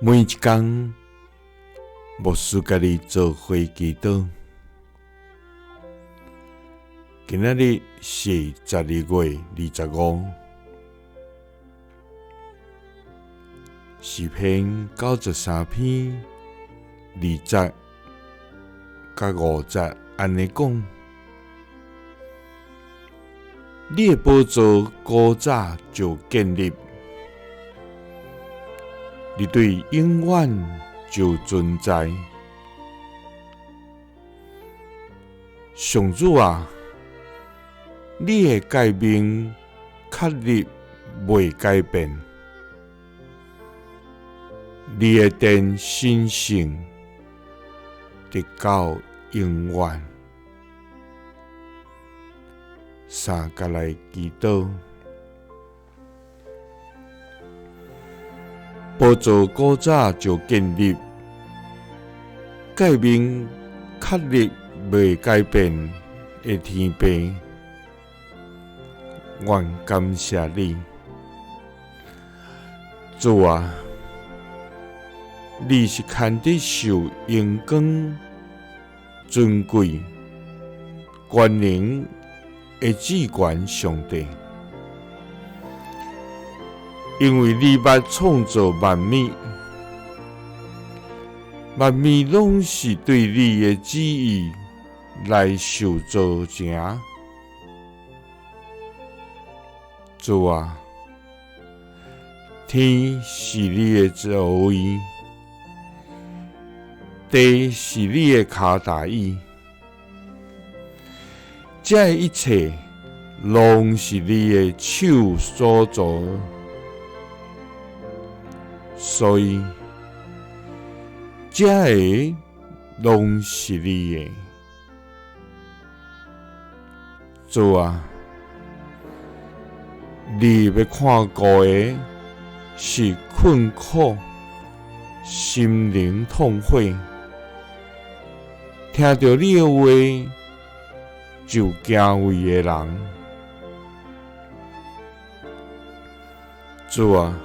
每一工，牧师佮你做伙祈祷。今仔日是12月25，诗篇93篇2节佮5节按呢讲：你的宝座古早就建立，你对永远就存在。上主啊，你的诫命确立袂改变，你的殿神圣直到永远。三佮来祈祷，宝座古早就建立，诫命确立袂改变的天父，愿感谢你，主啊，你是堪得受荣光、尊贵、权能的至悬上帝，因为你捌创造万物，万物拢是对你的旨意来受造成。主啊，天是你的座位，地是你的跤踏椅，这一切拢是你的手所造，所以这个拢是你的。主啊，你欲看顾的是困苦、心灵痛悔，听著你的话就敬畏的人。主啊，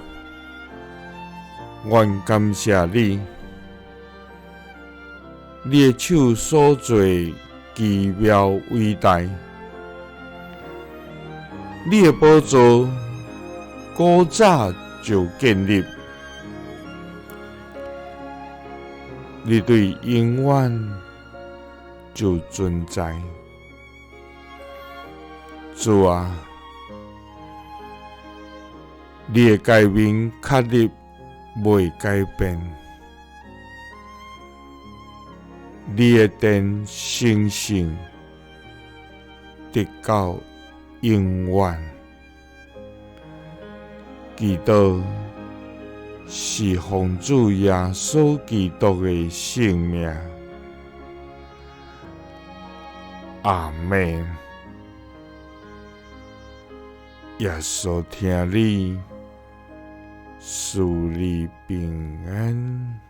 愿感谢你，你的手所做奇妙伟大，你的宝座古早就建立，你对永远就存在。主啊，你的诫命确立袂改变，你的殿神圣直到永远。祈祷是奉主耶稣基督的圣名，阿们。耶稣疼你，赐你平安。